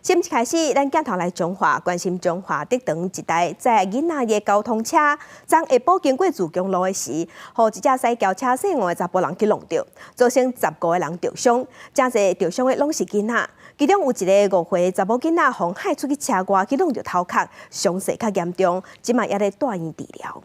新聞開始，咱鏡頭來彰化，關心彰化竹塘一台載囡仔的交通車，昨下晡經過自強路的時，予一隻駛轎車細五个查埔人去挵著，造成15個人著傷，誠濟著傷的攏是囡仔，其中有一个5歲查某囡仔，予害出去車外去挵著頭殼，傷勢較嚴重，這馬猶咧住院治療。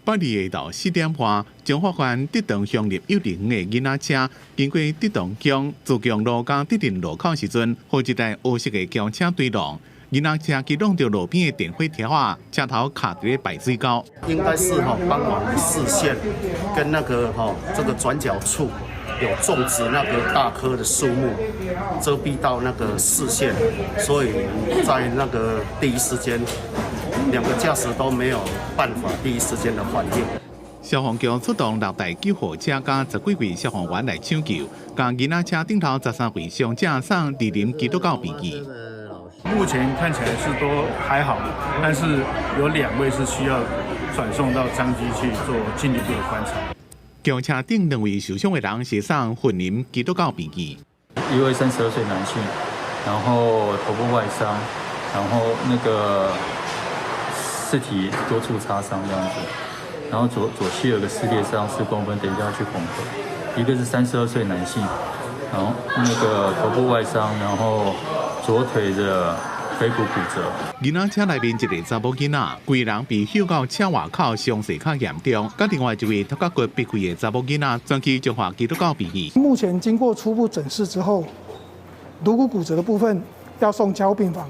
拜二下晝4點半，彰化縣竹塘鄉立幼稚園的囡仔車經過竹塘鄉自強路佮竹林路口時陣，予一台烏色的轎車追撞，囡仔車去挵著路邊的電火柱仔，車頭卡佇咧排水溝。應該是哈傍晚的視線跟那個哈這個轉角處有種植那個大棵的樹木，遮蔽到那個視線，所以在那個第一時間，兩個駕駛都沒有辦法第一時間的反應。消防局出動六台救護車佮十幾位消防員來搶救，共囡仔車頂頭13位傷者送士林基督教病院。目前看起來是都還好，但是有兩位是需要轉送到彰基去做進一步的觀察。轎車頂兩位受傷的人是送雲林基督教病院。一位32歲男性，然後頭部外傷，然後那個四體多處擦傷這樣子，然後左膝有個撕裂傷4公分，等一下要去縫合。一個是32歲男性，然後那個頭部外傷，然後左腿的腓骨骨折。囡仔車內面一个查某囡仔，規人被掀到車外口，傷勢較嚴重。佮另外一位頭殼骨裂開的查某囡仔，轉去彰化基督教病院。目前經過初步診視之後，顱骨骨折的部分要送加護病房，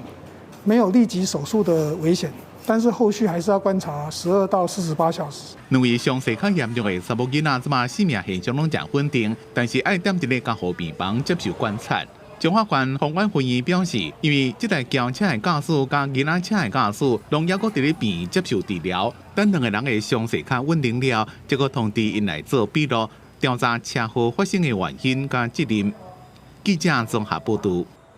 沒有立即手術的危險。但是後續還是要觀察12到48小時。兩位傷勢較嚴重的查某囡仔，這馬生命現象攏誠穩定，但是愛踮佇咧加護病房接受觀察。彰化縣豐原分院表示，因為這台轎車的駕駛佮囡仔車的駕駛，攏猶閣佇咧病院接受治療，等兩个人的傷勢較穩定了，才閣通知𪜶來做筆錄，調查車禍發生的原因佮責任。記者綜合報導。